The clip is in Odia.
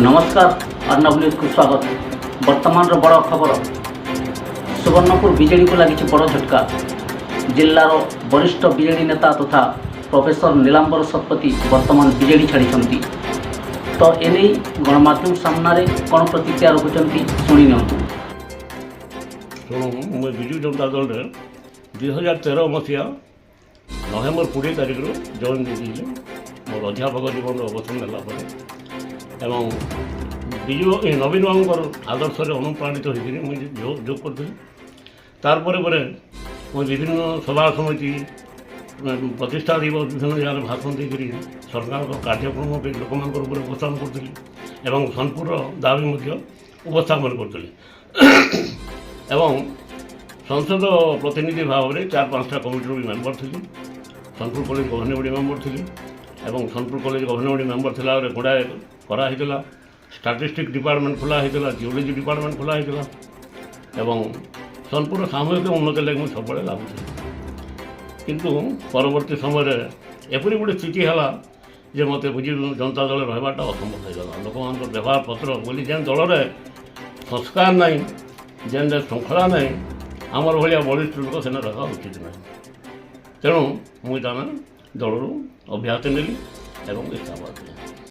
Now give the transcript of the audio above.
ନମସ୍କାର, ଅର୍ଣ୍ଣବ ନ୍ୟୁଜ୍କୁ ସ୍ୱାଗତ। ବର୍ତ୍ତମାନର ବଡ଼ ଖବର, ସୁବର୍ଣ୍ଣପୁର ବିଜେଡ଼ିକୁ ଲାଗିଛି ବଡ଼ ଝଟକା। ଜିଲ୍ଲାର ବରିଷ୍ଠ ବିଜେଡ଼ି ନେତା ତଥା ପ୍ରଫେସର ନୀଳାମ୍ବର ଶତପଥୀ ବର୍ତ୍ତମାନ ବିଜେଡ଼ି ଛାଡ଼ିଛନ୍ତି। ତ ଏନେଇ ଗଣମାଧ୍ୟମ ସାମ୍ନାରେ କ'ଣ ପ୍ରତିକ୍ରିୟା ରଖୁଛନ୍ତି, ଶୁଣି ନିଅନ୍ତୁ। ଶୁଣୁ, ମୁଁ ବିଜୁ ଜନତା ଦଳରେ 2013 ମସିହା ନଭେମ୍ବର 20 ତାରିଖରୁ ଜଏନ୍ ଦେଇଥିଲି, ମୋର ଅଧ୍ୟାପକ ଜୀବନର ଅବସର ନେଲା ପରେ। ଏବଂ ବିଜୁ ଏ ନବୀନ ବାବୁଙ୍କର ଆଦର୍ଶରେ ଅନୁପ୍ରାଣିତ ହୋଇକରି ମୁଁ ଯୋଗ କରିଥିଲି। ତାରପରେ ପରେ ମୁଁ ବିଭିନ୍ନ ସଭା ସମିତି, ପ୍ରତିଷ୍ଠା ଦିବସ, ବିଭିନ୍ନ ଜାଗାରେ ଭାଷଣ ଦେଇକରି ସରକାରଙ୍କ କାର୍ଯ୍ୟକ୍ରମ ଲୋକମାନଙ୍କର ଉପରେ ଉପସ୍ଥାପନ କରୁଥିଲି ଏବଂ ସୋନପୁରର ଦାବି ମଧ୍ୟ ଉପସ୍ଥାପନ କରୁଥିଲି। ଏବଂ ସଂସଦ ପ୍ରତିନିଧି ଭାବରେ ଚାରି ପାଞ୍ଚଟା କମିଟିର ବି ମେମ୍ବର ଥିଲି। ସୋନପୁର କଲେଜ ଗଭର୍ଣ୍ଣିଂ ବଡ଼ି ମେମ୍ବର ଥିଲି ଏବଂ ସୋନପୁର କଲେଜ ଗଭର୍ଣ୍ଣିଂ ବଡ଼ି ମେମ୍ବର ଥିଲାବେଳେ ଗୁଡ଼ାଏ କରାହେଇଥିଲା। ଷ୍ଟାଟିଷ୍ଟିକ୍ ଡିପାର୍ଟମେଣ୍ଟ ଖୋଲା ହେଇଥିଲା, ଜିଓଲୋଜି ଡିପାର୍ଟମେଣ୍ଟ ଖୋଲା ହେଇଥିଲା ଏବଂ ସୋନପୁରର ସାମୂହିକ ଉନ୍ନତି ଲାଗି ମୁଁ ସବୁବେଳେ ଲାଗୁଥିଲି। କିନ୍ତୁ ପରବର୍ତ୍ତୀ ସମୟରେ ଏପରି ଗୋଟେ ସ୍ଥିତି ହେଲା ଯେ ମୋତେ ବିଜୁ ଜନତା ଦଳରେ ରହିବାଟା ଅସମ୍ଭବ ହେଇଗଲା। ଲୋକମାନଙ୍କ ବ୍ୟବହାର ପତ୍ର ବୋଲି ଯେନ୍ ଦଳରେ ସଂସ୍କାର ନାହିଁ, ଯେନ୍ ଶୃଙ୍ଖଳା ନାହିଁ, ଆମର ଭଳିଆ ବରିଷ୍ଠ ଲୋକ ସେନେ ରହିବା ଉଚିତ ନାହିଁ। ତେଣୁ ମୁଁ ତାମାନେ ଦଳରୁ ଅବ୍ୟାହତି ନେଲି ଏବଂ ଇସ୍ତଫା ଦେଲି।